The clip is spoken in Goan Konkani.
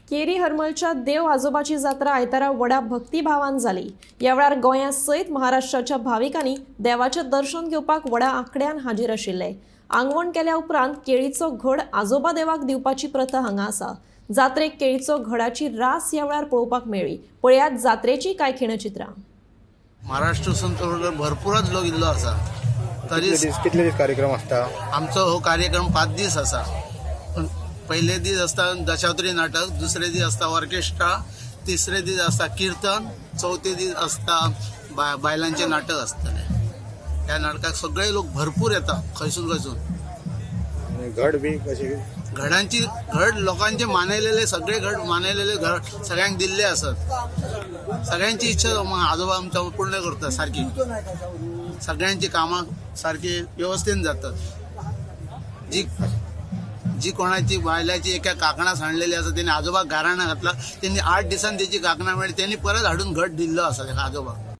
केरी हरमलच्या देव आजोबाची जात्रा आयतारा व्हडा भक्तिभावान जाली. ह्या वेळार गोंया सयत महाराष्ट्राच्या भाविकांनी देवाचें दर्शन घेवपाक व्हडा आंकड्यान हाजीर आशिल्ले. आंगवण केल्या उपरांत केळीचो घड आजोबा देवाक दिवपाची प्रथा हांगा आसा. जात्रेक केळीचो घडाची रास ह्या वेळार पळोवपाक मेळ्ळी. पळयात जात्रेची कांय खिणचित्रां. महाराष्ट्रासून भरपूरच लोक इल्लो आसा. तरी कितले दीस कार्यक्रम आसता? आमचो हो कार्यक्रम 5 दीस आसा. पहिले दीस आसता दशावतारी नाटक, दुसरे दीस आसता ऑर्केस्ट्रा, तिसरे दीस आसता कीर्तन, चवथे दीस आसता बायलांचे नाटक आसतले. ह्या नाटकाक सगळे लोक भरपूर येता खंयसून खंयसून. घड बी कशी? घडांची घड लोकांचे मानयलेले सगळे घड मानयलेले घड सगळ्यांक दिल्ले आसत. सगळ्यांची इच्छा आजोबा आमच्या पूर्ण करता सारकी. सगळ्यांची कामां सारकी व्यवस्थेन जातात. जी जी कोणाची बायलाची एका काकणा सांडलेली आसा तेणी आजोबा गाराणा घातला, तेणी 8 दिसान तेची काकणा मेळ्ळी, तेणी परत हाडून घट दिल्लो आसा तेका आजोबा.